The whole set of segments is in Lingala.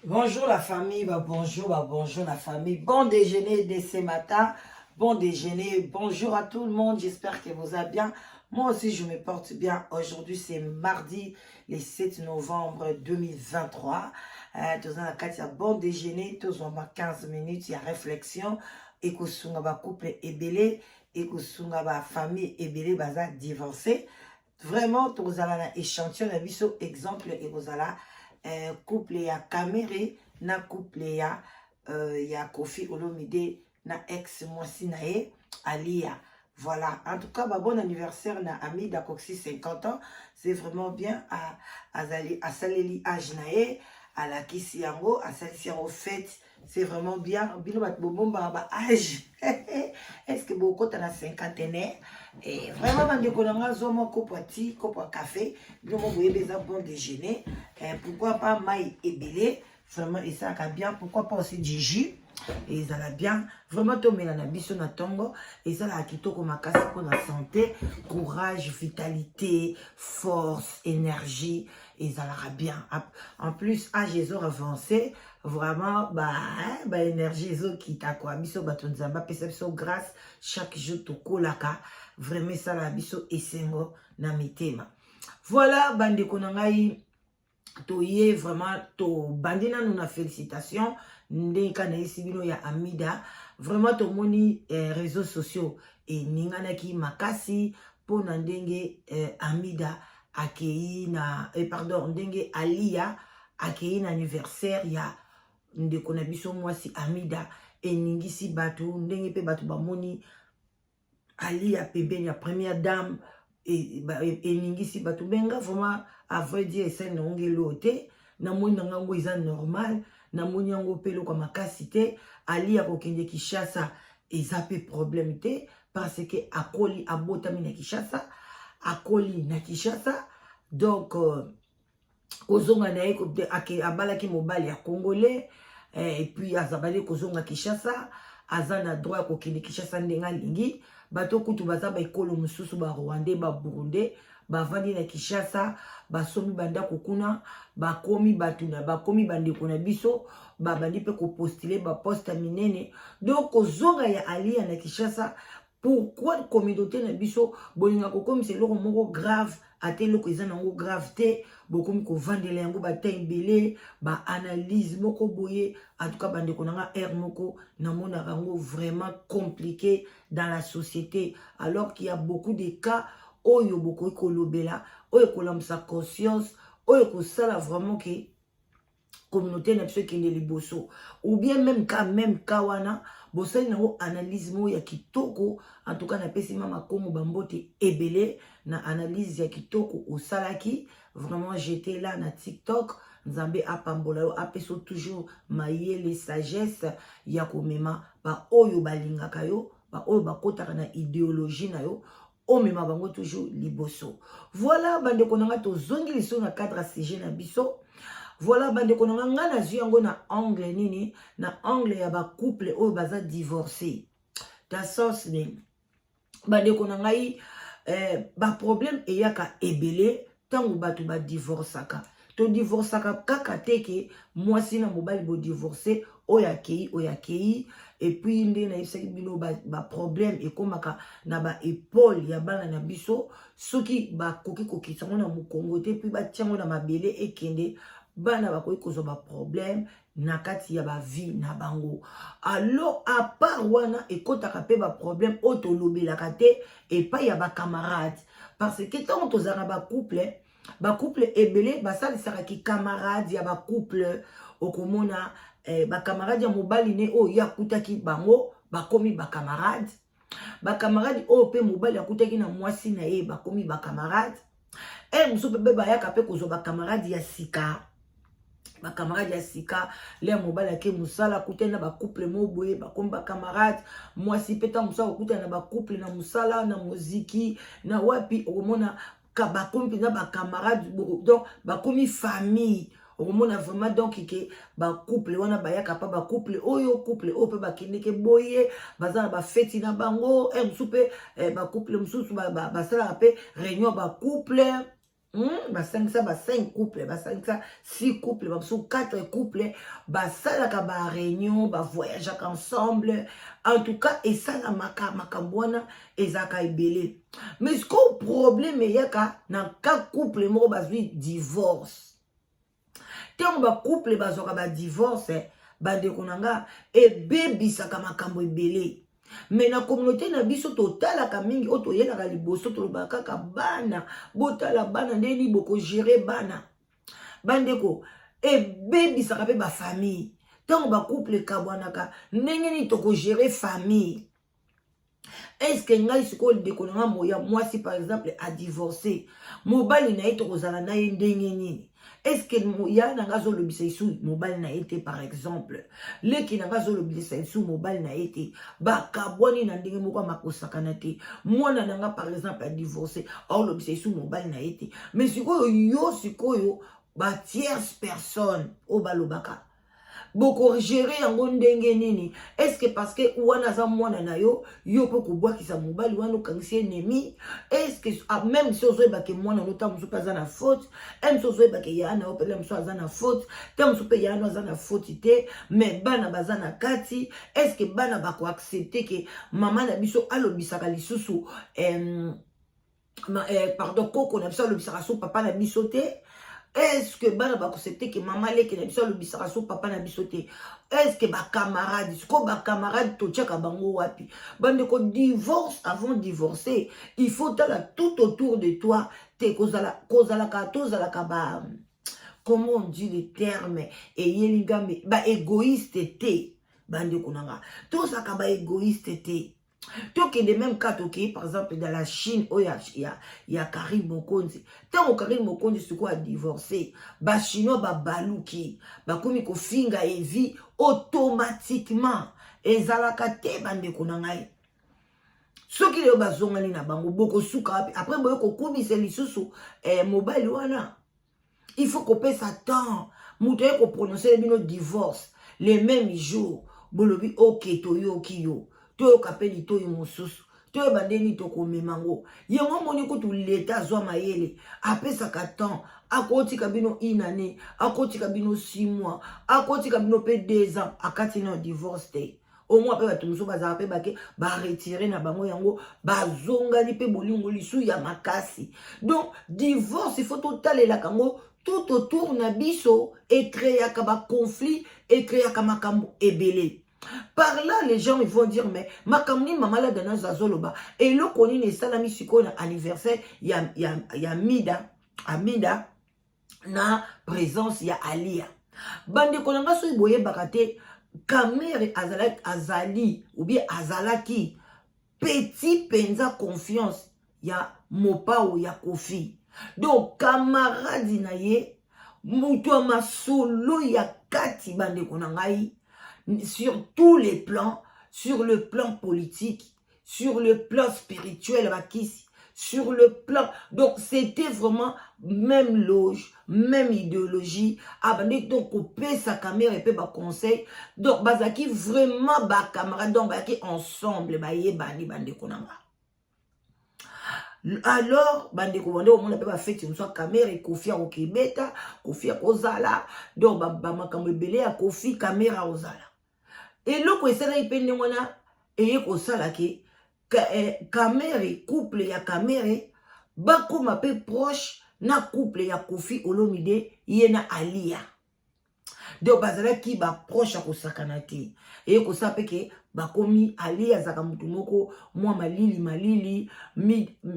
Bonjour la famille, bah bonjour, bah bonjour la famille. Bon déjeuner dès ce matin. Bon déjeuner, bonjour à tout le monde. J'espère que vous allez bien. Moi aussi, je me porte bien. Aujourd'hui, c'est mardi, le 7 novembre 2023. Toza na kati ya bon déjeuner, tozwa 15 minutes ya réflexion ekosunga ba couple ebele, ekosunga ba famille ebele baza divorcé. Vraiment, tozala na échantillon na biso, exemple ekozala couple ya Kamerhe na couple ya Koffi Olomide na ex mwasi na ye Alia. Voilà, en tout cas, bah, bon anniversaire na Amida Coxy, 50 ans, c'est vraiment bien. Azali asaleli âge na ye, alakisi yango, asalisi yango fête, c'est vraiment bien. Bino bato bobombaka ba âge, est ce que bokota na cinquantenaire? Et vraiment, bandeko na nga, zwa mwa kopo ya ti, kopo ya café, bino mo boyebi eza bon déjeuner. Pourquoi pas mai ebele? Vraiment esalaka bien. Pourquoi pas aussi du jus? Ezala bien vraiment. Tomela na biso na ntongo, ezalaka kitoko makasi mpona santé, courage, vitalité, force, énergie, ezalaka bien. En plus, âge ezo avancé, vraiment ba énergie ezokita kwa. Biso bato, Nzambe apesa biso grâce, chaque jour tokolaka, vraiment esalaka biso esengo na mitema. Voilà, bandeko na ngai, toye vraiment, tobandi nanu na félicitation ndenge kaka nayesi bino ya Amida. Vraiment tomoni réseaux sociaux eninganaki makasi mpona ndenge Amida akei na pardon, ndenge Alia akei na anniversaire ya ndeko na biso mwasi Amida. Eningisi bato ndenge mpe bato bamoni Alia pembeni ya première dame, eningisi bato benga. Vraiment, à vrai dire, esali nango ngelo te. Namoni na ngango eza normal, namoni yango mpe eloko ya makasi te. Alia kokende Kinshasa eza mpe problème te, parce que akoli, abotami na Kinshasa, akoli na Kinshasa. Donc kozonga na ye, abalaki mobali ya Congolais et puis azabali kozonga Kinshasa, aza na droit ya kokende Kinshasa ndenge alingi. Bato kutu baza baekolo mosusu, Barwandais, Baburundais, bavandi na Kinshasa, basombi bandako kuna, bakomi bato na bakomi bandeko na biso, babandi mpe kopostuler baposte ya minene. Donc kozonga ya Alia na Kinshasa, pourquoi communauté na biso bolinga kokomisa eloko moko grave, ate eloko eza nango grave te, bokomi kovandela yango bata ebele, baanalyse moko boye? En tout cas, bandeko na nga, aire moko namonaka yango vraiment compliqué dans la société, alors qu'il y a beaucoup de cas oyo bokoki kolobela, oyo ekolamusa conscience, oyo ekosala vraiment ke communauté na biso ekende liboso. Ou bien même cas, même cas wana bosali nango analyse moko ya kitoko. En tout cas, napesi Mama Kongo bambote ebele na analyse ya kitoko osalaki. Vraiment, j'étais là na TikTok. Nzambe apambola yo, apesa toujours mayele, sagesse ya komema baoyo balingaka yo, baoyo bakotaka na idéologie na yo, omema bango toujours liboso. Voilà, bandeko na nga, tozongi lisusu na cadre ya sujet na biso. Voilà, bandeko na nga, ngai nazwi yango na angle nini? Na angle ya bacouple oyo baza divorcé. Ta sens nini, bandeko na ngai? Baproblème eyaka ebele ntango bato badivorçaka. Todivorçaka kaka te ke mwasi na mobali bodivorce, oyo akei, oyo akei. Et puis nde nayebisaki bino, baproblème ba ekomaka na baépaule ya bana na biso. Soki bakoki kokitisa yango na mokongo te, puis batia yango na mabele ekende, bana bakoki kozwa baproblème na kati ya bavie na bango. Alors, à part wana, ekɔtaka mpe baproblème oyo tolobelaka te epai ya bacamarade, parce que ntango tozalaka bacouple, bacouple ebele basalisaka kicamarade ya bacouple. Okomona bacamarade ya mobali ne oyo ye akutaki bango, bakomi bacamarade. Bacamarade oyo mpe mobali akutaki na mwasi na ye, bakomi bacamarade. Mosusu mpe bayaka mpe kozwa bacamarade ya sika, bacamarade ya sika. Le mobali ake mosala, akutani na bacouple mo boye, bakomi bacamarade. Mwasi mpe ntango mosala akutani na bacouple na mosala, na moziki, na wapi, okomona bakomi mpenza bacamarade, donc bakomi famille. Okomona vraiment donc ke bacouple wana bayaka mpa bacouple oyo, couple oyo mpe bakendeke boye, baza na bafeti na bango. Mosusu mpe bacouple mosusu basalaka mpe réunion bacouple. Basangisa ba 5 couple, basangisa 6 couple, bamosusu 4 couple, basalaka ba réunion, bavoyageaka ensemble. En tout cas, esalamaka, makambo wana ezalaka ebele. Mais sikoyo problème eyaka na ka couple moko bazwi divorce. Ntango bacouple bazwaka badivorce, bandeko na nga, ebebisaka makambo ebele. Mais na communauté na biso, totalaka mingi oyo toyelaka liboso, tolobaka kaka bana, botala bana ndeni bokogérer bana. Bandeko, ebebisaka mpe bafamille. Ntango bacouple ekabwanaka, ndenge nini tokogérer famille? Est-ce ngai sikoyo, ndeko na nga moya mwasi par exemple adivorce, mobali na ye tokozala na ye ndenge nini? Est-ce ya na nga azolobisa esu mobali na ye te? Par exemple, leki na nga azolobisa esu mobali na ye te, bakabwani na ndenge moko amakosakana te. Mwana na nga par exemple adivorce, aolobisa esu mobali na ye te. Mais sikoyo yo, sikoyo batierce personne oyo balobaka, bokogérer yango ndenge nini? Est-ce parce que wana aza mwana na yo, yo mpo kobwakisa mobali wana, okangisi ennemi? Est-ce ah, même si ozoyebake mwana no, ntango mosusu mpe aza na faute, même si ozoyebake ya na yo mpele mosusu aza na faute, ntango mosusu mpe ya no aza na faute te, mais bana baza na kati. Est-ce bana bakoaccepter ke mama na biso alobisaka lisusu pardon, koko na biso alobisaka so papa na biso te? Est-ce que bana bakoaccepter ke mama leki na biso alobisaka so papa na biso te? Est ce que bacamarade, sikoyo bacamarade totiaka bango wapi? Bandeko, divorce, avant divorcer, il faut tala tout autour de toi te. Kozalaka, tozalaka ba, comment on dit le terme, eyeli ngambe, baégoïste te. Bandeko na nga, tozalaka baégoïste te. Tokende même ka tokei par exemple dans la Chine oyo ya Karine Mokonzi. Ntango Karine Mokonzi sikoyo adivorce, Bachinois babaluki, bakomi kofinga Evi automatiquement. Ezalaka te, bandeko na ngai. Soki lelo bazongani na bango, bokosuka wapi? Après boye kokumisa lisusu mobali wana. Il faut kopesa temps. Moto aye koprononcer bino divorce, le même jour bolobi: "Ok, toyoki yo, toyoka mpe litoyi mosusu, toyeba ndeni tokomema ngo." Yango omoni kutu leta azwa mayele, apesaka temps, akotika bino une année, akotika bino 6 mois, akotika bino mpe 2 ans, akati na divorce te. Omwa mpe bato mosusu bazalaka mpe bake baretirer na bango yango, bazongani mpe bolingo lisu ya makasi. Donc divorce, il faut totalelaka yango tout autour na biso. Ecréaka baconflit, ecréaka makambo ebele. Par là, les gens, ils vont dire: "Mais makambo nini mama Lada nazo azoloba? Eloko nini esalami sikoyo na anniversaire ya Mida, Amida, na présence ya Alia?" Bandeko na nga, soki boyebaka te, Kamerhe azali ou bien azalaki petit mpenza confiance ya Mopao, ya Kofi. Donc camarade na ye, moto ya masolo ya kati. Bandeko na ngai, sur tous les plans, sur le plan politique, sur le plan spirituel, bakisi, sur le plan, donc c'était vraiment même loge, même idéologie. Abandi donc kopesa Kamerhe mpe baconseil. Donc bazalaki vraiment bacamarade, donc bazalaki ensemble, bayebani. Bandeko na nga, alors bandeko, bande komona mpe bafeti mosu ya Kamerhe, Kofi akokebeta, Kofi akozala. Donc bamakambo ebele ya Kofi, Kamerhe akozala. Eloko esalaki mpe ndenge wana, eye kosala ke Kamerhe, couple ya Kamerhe bakóma mpe proche na couple ya Kofi Olomide, ye na Alia. Donc bazalaki baproche ya kosakana te. Eye kosala mpe ke bakomi, Ali azalaka motu moko mwa malili malili,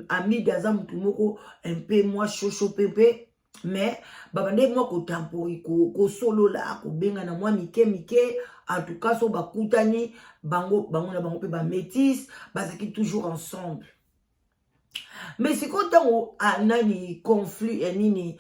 Amide aza motu moko mpe mwa shosho mpe mais babandaki mwa kotampori, kosolola, kobengana mwa mike mike. En tout cas, so bakutani bango, bango na bango mpe bamétis, bazalaki toujours ensemble. Mais sikoyo ntango nani, conflit nini,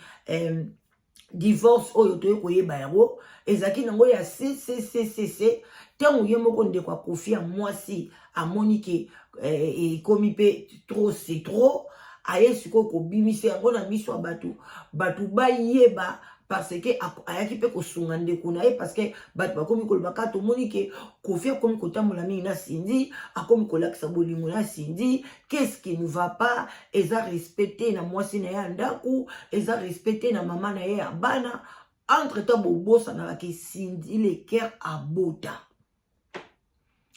divorce oyo toye koyeba yango, ezalaki nango ya cccccc. Ntango ye moko ndeko ya Kofi ya mwasi amoni ke ekomi mpe trop, c'est trop, aye sikoyo kobimisa yango na miso ya bato, bato bayeba. Parce que ayaki mpe kosunga ndeko na ye, parce que bato bakomi koloba kaka, tomoni ke Kofi akomi kotambola mingi na Cindy, akomi kolakisa bolingo na Cindy. Qu'est-ce qui ne va pas? Eza respecte na mwasi na ye ya ndako, eza respecte na mama na ye ya bana. Entre temps, bobosanaka ke Cindy Le Cœur abota,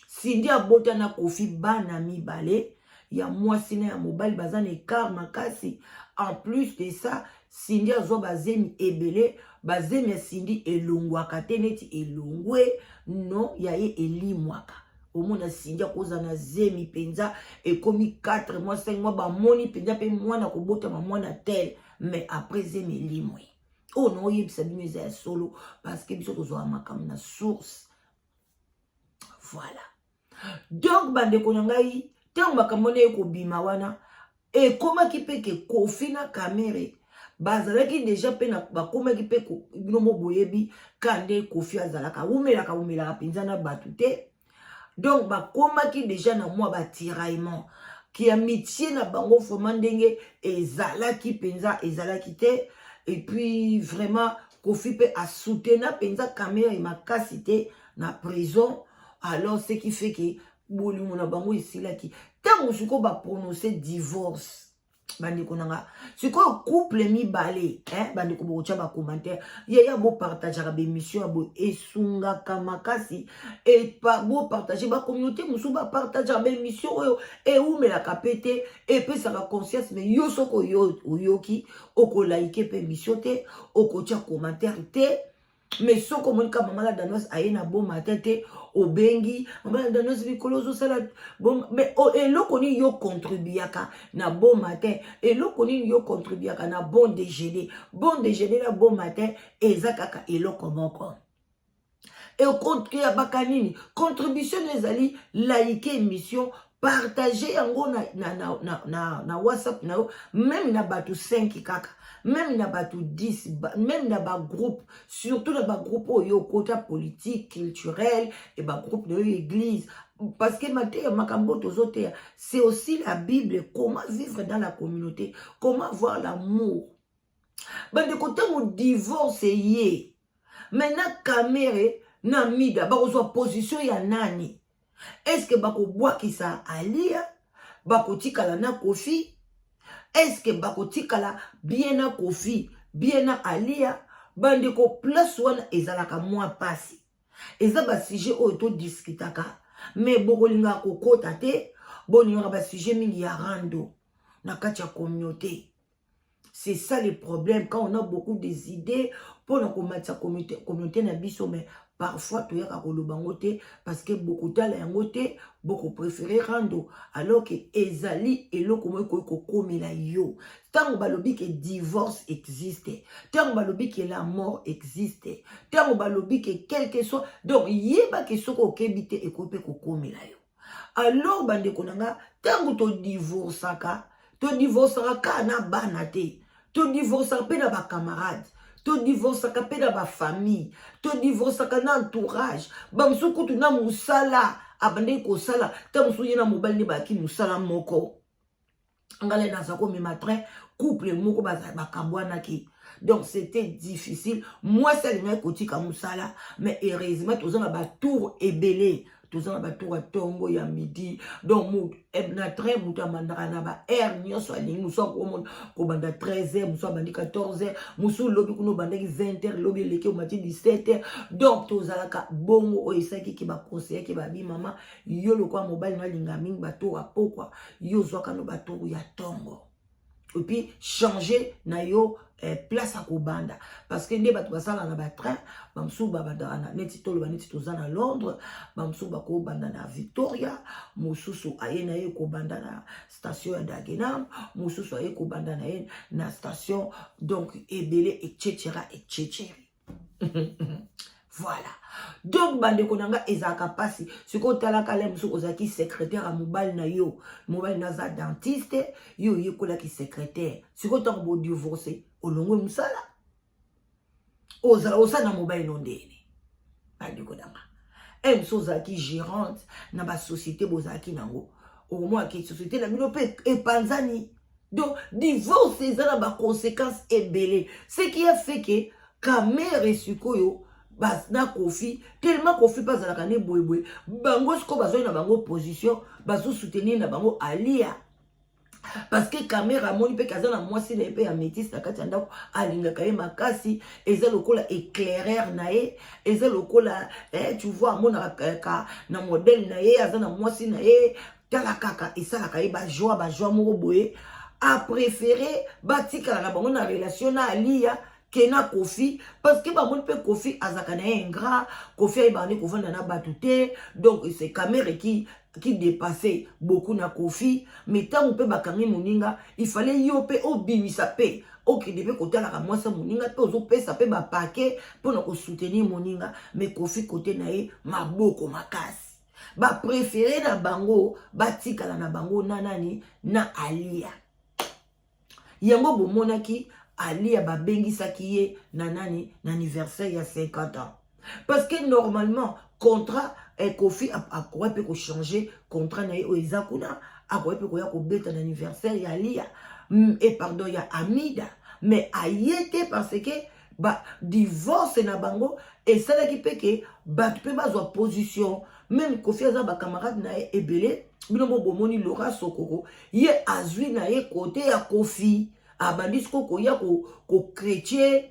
Cindy abota na Kofi bana mibale ya mwasi na ya mobali, baza na écart makasi. En plus de ça, Cindy azwa bazemi ebele. Bazemi ya Cindy elongwaka te neti elongwe non, ya ye elimwaka. Omona Cindy akozala na zemi mpenza, ekomi 4 mois, 5 mois, bamoni mpenza mpe mwana kobotama, mwana tel, mais après zemi elimwe. Oyo na oyebisa bino eza ya solo, parce que biso tozwaka makambo na source. Voilà. Donc bandeko na ngai, ntango makambo wana ekobima wana, ekomaki mpe ke Kofi na Kamerhe bazalaki déjà mpe bakomaki mpe. Bino mo boyebi ka nde Kofi azalaka, awumelaka, awumelaka mpenza na bato te. Donc bakomaki déjà na mwa batiraillement ki amitié na bango vraiment ndenge ezalaki mpenza ezalaki te. Et puis vraiment Kofi mpe asoutenir mpenza Kamerhe makasi te na prison. Alors ce qui fait que bolingo na bango esilaki. Ntango sikoyo baprononce divorce, bandeko na nga, sikoyo couple mibale, eh, bandeko bokotya bacommentaire yaya, bopartageaka baémission ya boye, esungaka makasi. Bopartage, bacommunauté mosusu bapartageaka baémission oyo, ewumelaka mpe te, epesaka conscience. Mais yo soki oyoki, okolike mpe émission te, okotya commentaire te. Mais soki omoni ka Mama la Danoise aye na bon matin te, obengi Mama la Danoise, likolo ozosala. Mais eloko nini yo contribuaka na bon matin? Eloko nini yo contribuaka na bon déjeuner? Bon déjeuner na bon matin eza kaka eloko moko. Eyabaka nini? Contribution no ezali like émission, partage yango na WhatsApp na yo, même na bato 5 kaka, même na bato 10, même na bagroupe, surtout na bagroupe oyo okota politique, culturel e bagroupe na yo église. Parce que mateya, makambo tozoteya, c'est aussi la Bible, comment vivre dans la communauté, comment avoir l'amour. Bandeko, ntango divorce ye maintenant, Kamerhe na Mida bakozwa position ya nani? Est-ce bakobwakisa Alia, bakotikala na Kofi? Est-ce bakotikala bien na Kofi, bien na Alia? Bandeko, place wana ezalaka mwa mpasi. Eza basujet oyo todiskutaka, mais bokolingaka kokota te, bolingaka basujet mingi ya rando na kati ya communauté. C'est ça le problème, quand on a beaucoup des idées mpona komatisa communauté na biso, mais parfois toyaka koloba yango te, parce que bokotala yango te, bokopréféré rando, alors que ezali eloko moko ekoki kokomela yo. Ntango balobi ke divorce existe, ntango balobi ke la mort existe, ntango balobi ke quelque soit, donc yebaki soki okebi te, ekoki mpe kokomela yo. Alors bandeko na nga, ntango todivorçaka, todivorçaka kaka na bana te, todivorçaka mpe na bacamarade, todivorçaka mpe na bafamille, todivorçaka na entourage. Bamosusu kutu na mosala abandaki kosala, ntango mosusu ye na mobali nde bayaki mosala moko. Ngai naza komema train, couple moko bakabwanaki. Donc c'était difficile, mwasi alingaki kotika mosala, mais heureusement toza na batour ebele, toza na batour ya ntongo, ya midi. Donc na train moto amandaka na baheure nyonso alingi. Mosu akomona kobanda 13 heures, mosu abandi 14 heures, mosu lobi kuna obandaki 20 heures, lobi eleki omati 17 heures. Donc tozalaka bongo. Oyo esalaki ke baconseillaki babi: "Mama, yo lokwa mobali no alinga mingi batour ya pokwa, yo ozwaka no batour ya ntongo, et puis changer na yo place ya kobanda." Parce que nde bato basala na batrain, bamosusu babandaka na neti, toloba neti toza na Londres, bamosusu bakobanda na Victoria, mosusu aye na ye kobanda na station ya Dagenham, mosusu aye kobanda na ye na station, donc ebele, etc etc. Voilà. Donc bandeko na nga, ezalaka mpasi. Sikoyo otalaka le mosusu ozalaki secrétaire ya mobali na yo, mobali na aza dentiste, yo oyekolaki secrétaire. Sikoyo ntango bodivorce, olongwe mosala, ozala osala na mobali no ndeni? Bandeko na nga, e mosusu ozalaki gérante na basociété bozalaki nango, okomonaki société na bino mpe epanzani. Donc divorce eza na baconséquence ebele, ce qui a fait que Kamerhe sikoyo na Kofi, tellement Kofi mpe azalaka ne boyeboye, bango sikoyo bazwai na bango position, bazosoutenir na bango Alia, parce que Kamerhe amoni mpe aza na mwasi na ye mpe ya métise na kati ya ndako, alingaka ye makasi, eza lokola éclaireur na ye, eza lokola tu vois, amonaka ka na modèle na ye, aza na mwasi na ye. Tala kaka, esalaka ye bajoie, bajoie moko boye. Apréféré batikala na bango na relation na Alia ke na Kofi, parce que bamoni mpe Kofi azalaka na ye ingrat. Kofi ayebaka nde kovanda na bato te. Donc c'est Kamerhe qui dépassait beaucoup na Kofi. Mais ntango mpe bakangi moninga, il fallait yo mpe obimisa mpe okende mpe kotalaka mwasi ya moninga, mpe ozopesa mpe bapake mpona kosoutenir moninga. Mais Kofi, kote na ye, maboko makasi. Bapréféré na bango batikala na bango na nani? Na Alia. Yango bomonaki Alia babengisaki ye na nani? Na anniversaire ya 50 ans, parce que normalement contrat Kofi akoki mpe kochanger contrat na ye oyo eza kuna, akoki mpe koya kobeta na anniversaire ya Alia e pardon, ya Amida. Mais aye te, parce que ba divorce na bango esalaki mpe ke bato mpe bazwa position. Même Kofi aza bacamarade na ye ebele. Bino mo bomoni Lora Sokoko, ye azwi na ye kote ya Kofi, abandi siko koya kochrétien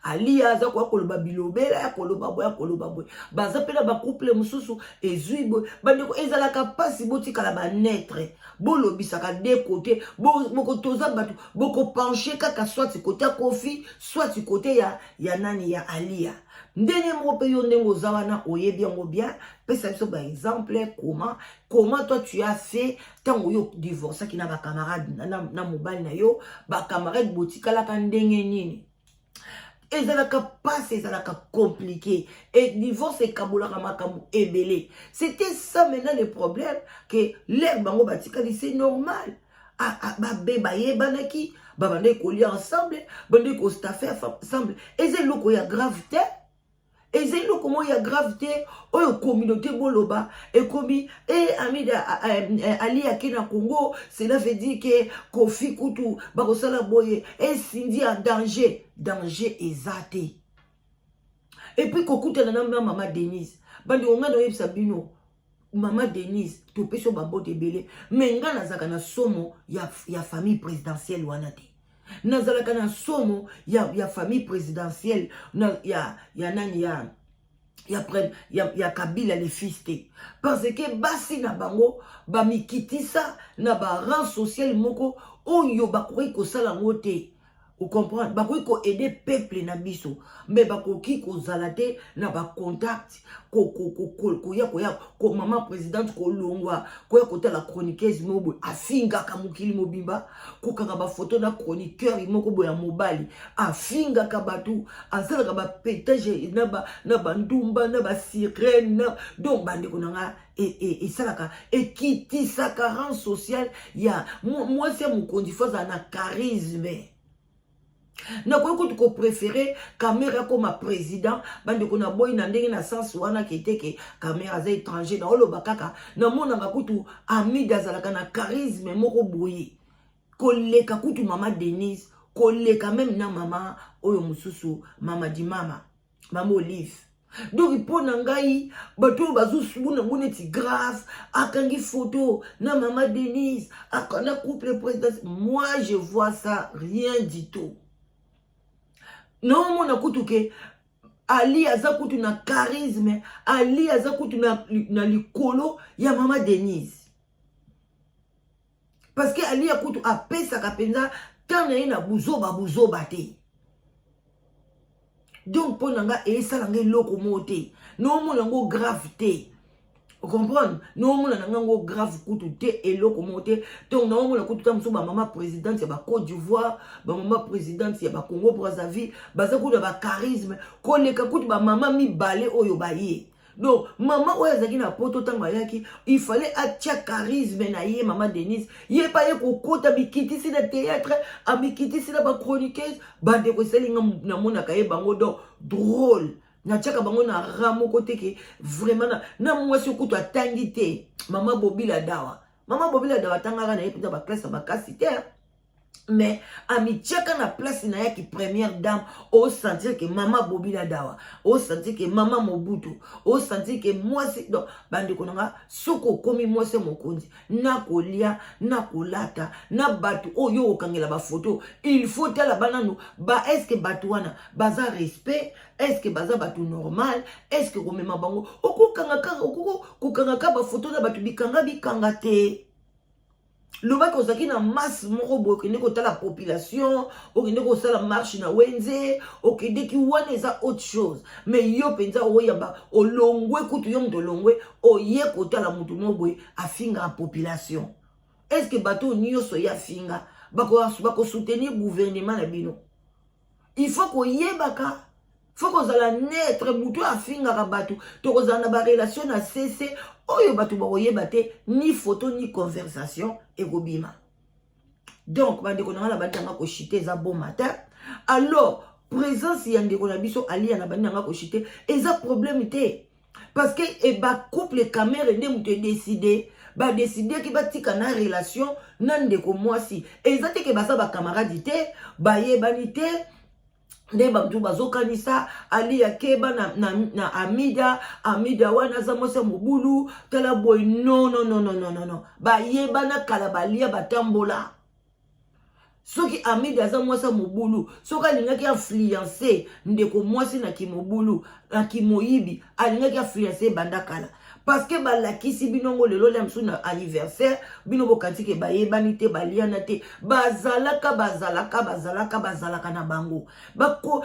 Alia, aza koya koloba bilobela ya koloba boye, ya koloba boye. Baza mpe na bacouple mosusu ezwi boye. Bandeko, ezalaka mpasi. Botikala baneutre, bolobisaka de côté. Toza bato, bokopencher kaka soit côté ya Kofi, soit côté ya nani? Ya Alia. Ndenge moko mpe yo, ndenge oza wana, oyebi yango bien. Pesa biso baexemple, comment toi tu as fait ntango yo divorçaki na bacamarade na mobali na yo, bacamarade botikalaka ndenge nini? Ezalaka mpasi, ezalaka compliqué et divorce ekabolaka makambo ebele. C'était ça maintenant le problème, que l'heure bango batikali, c'est normal, babe bayebanaki, babandaki kolia ensemble, bandaki kostaffer ensemble. Eza eloko ya grave te, eza eloko moko ya grave te oyo communauté boloba ekomi e Amida Ali ake na Congo, cela veut dire ke Kofi kutu bakosala boye, esindi en danger. Danger eza te. Et puis kokutana na mama Denise, bandeko, ngai naoyebisa bino, mama Denise, topesi yo bambote ebele, mais ngai nazalaka na somo ya famille présidentielle wana te. Nazalaka na somo ya famille présidentielle na, ya nani, ya Kabila le fils te, parce que basi na bango bamikitisa na barang social moko oyo bakoki kosala yango te. Ocomprendre? Bakoki koaider peuple na biso, mais bakoki kozala te na bacontact, koya mama présidente kolongwa koya kotala chroniqueuse moko boye afingaka mokili mobimba, kokanga bafoto na chroniqueur moko boye ya mobali afingaka bato, asalaka bapétage na bandumba, na basirène. Donc bandeko na nga, esalaka, ekitisaka rang social ya mwasi ya mokonzi. Faut azala na charisme. Nakoki kutu kopréférer Kamerhe akoma président. Bandeko, na boyi na ndenge na sens wana ke te ke Kamerhe aza étranger. Naoloba kaka, namonaka kutu Amide azalaka na charisme moko boye koleka kutu mama Denise, koleka même na mama oyo mosusu, mama Dimama, mama Olive. Donc mpo na ngai, bato oyo bazosubuna yango neti grave, akangi photo na mama Denise na couple présidence, moi je vois ça rien du tout. Naomona kutu ke Ali aza kutu na charisme, Ali aza kutu na likolo ya mama Denise, parce que Ali ya kutu apesaka mpenza ntan na ye na buzoba buzoba te. Donc mpo na nga, esalanga eloko moko te, naomona yango grave te. Comprendre? Naomona na ngango grave kutu te, eloko moko te. Donc naomona kutu ta mosusu bamama présidente ya bacôte d'Ivoire, bamama présidente ya baCongo Brazzaville baza kutu na bacharisme koleka kutu bamama mibale oyo baye. Donc mama oyo azalaki na Poto, ntango ayaki, il fallait atia charisme na ye. Mama Denise, ye mpe aye kokota, mikitisi na théâtre, amikitisi na bachroniqueuse. Bandeko, esali nga namonaka ye bango donc drôle, natiaka bango na ra moko te ke vraiment na mwasi okutu atangi te, mama Bobila Dawa. Mama Bobila Dawa atangaka na ye mpenza baclasse ya makasi te. Mais amitiaka na place na ye ki première dame. Osentir ke mama Bobila Dawa, osentir ke mama Mobutu, osentir ke mwasi. Donc bandeko na nga, soki okomi mwasi ya mokonzi, na kolia, na kolata, na bato oyo okangela bafoto, il faut tala bananu ba est-ce bato wana baza respect, est-ce baza bato normal, est-ce komema bango okokanga kaka, kokanga kaka bafoto na bato bikanga bikanga te. Lobaki ozalaki na masse moko boye, okende kotala population, okende kosala marche na wenze, okendeki wana, eza autre chose. Mais yo mpenza oyamba olongwe kutu, yo moto olongwe, oye kotala motu moko boye afingaka population. Est ce que bato nyonso ye afinga bakosoutenir gouvernement na bino? Il faut koyebaka, faut kozala neutre. Motu afingaka bato, tokozala na barelation na cc oyo bato bakoyeba te, ni photo ni conversation ekobima. Donc bandeko na nga, na bandi nanga koshite, eza bon matin. Alors présence ya ndeko na biso Alia na bandi nanga koshite eza problème te, parce que e bacouple Kamerhe nde moto edécider, badécideki batika na relation na ndeko mwasi. Eza te ke baza bacamarade te, bayebani te nde bato bazokanisa. Alia keba na Amida. Amida wana aza mwasi ya mobulu, tala boye. Non, non, non, non, non, non, bayebana kala, balia, batambola. Soki Amida aza mwasi ya mobulu, soki alingaki influence ndeko mwasi na kimobulu, na kimoyibi, alingaki influence ebanda kala, parce que balakisi bino ngo lelo lia mosusu na anniversaire. Bino bokanisi ke bayebani te, baliana te. Bazalaka, bazalaka, bazalaka, bazalaka na bango. Bako